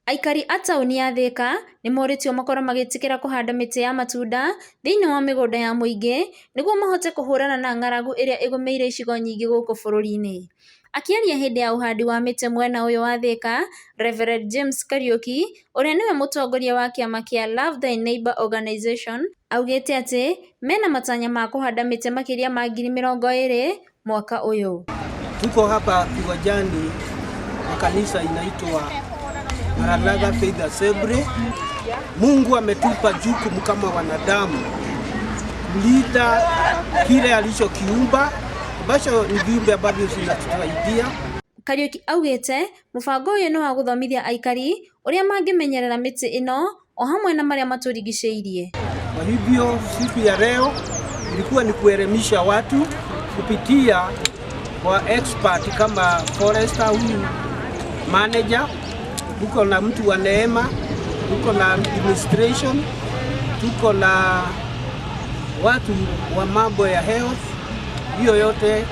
Aikari a taũni ya Thika nĩ morĩtio makorwo magĩtĩkĩra kũhanda mĩtĩ ya matunda thĩinĩ wa mĩgũnda ya mũingĩ nĩguo mahote kũhũrana na ng'aragu ĩrĩa ĩgũmĩire icigo nyingĩ gũkũ bũrũri-inĩ. Akĩaria hĩndĩ ya ũhandi wa mĩtĩ mwena ũyũ wa Thika, Reverend James Kariuki, ũrĩa nĩwe mũtongoria wa kĩama kĩa Love Thy Neighbor Organization, augĩte atĩ mena matanya ma kũhanda mĩtĩ makĩria ma 20,000 mwaka ũyũ. Tuko hapa kiwanjani wa kanisa inaitwa Maranatha Faith Assembly. Mungu ametupa jukumu kama wanadamu kulinda kile alichokiumba ambacho ni viumbe ambavyo vinatusaidia. Kariuki augĩte mũbango ũyũ nĩ wa gũthomithia aikari ũrĩa mangĩmenyerera mĩtĩ ĩno o hamwe na marĩa matũrigicĩirie. Kwa hivyo siku ya leo ilikuwa ni kuelimisha watu kupitia kwa expert kama forester huyu manager, tuko na mtu wa NEMA, tuko na administration, tuko na watu wa mambo ya health. Hiyo yote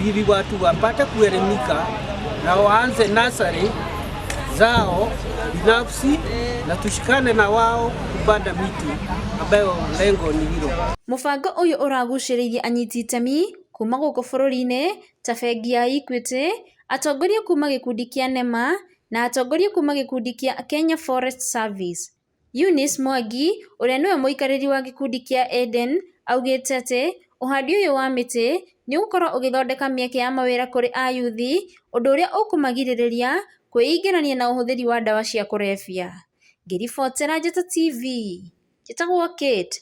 ili watu wapate kuelimika na waanze nursery zao binafsi na tushikane na wao kupanda miti ambayo lengo ni hilo. Mũbango ũyũ ũragucĩrĩirie anyiti itemi kuma gũkũ bũrũri-inĩ ta bengi ya Equity, atongoria kuma gĩkundi kĩa NEMA na atongoria kuma gĩkundi kĩa Kenya Forest Service. Eunice Mwangi ũrĩa nĩwe mũikarĩri wa gĩkundi kĩa Eden augĩte atĩ ũhandi ũyũ wa mĩtĩ nĩ ũgũkorwo ũgĩthondeka mĩeke ya mawĩra kũrĩ ayuthi ũndũ ũrĩa ũkũmagirĩrĩria kwĩingĩrania na ũhũthĩri wa ndawa cia kũrebia. Ngĩribotera Njata TV, njĩtagwo Kate.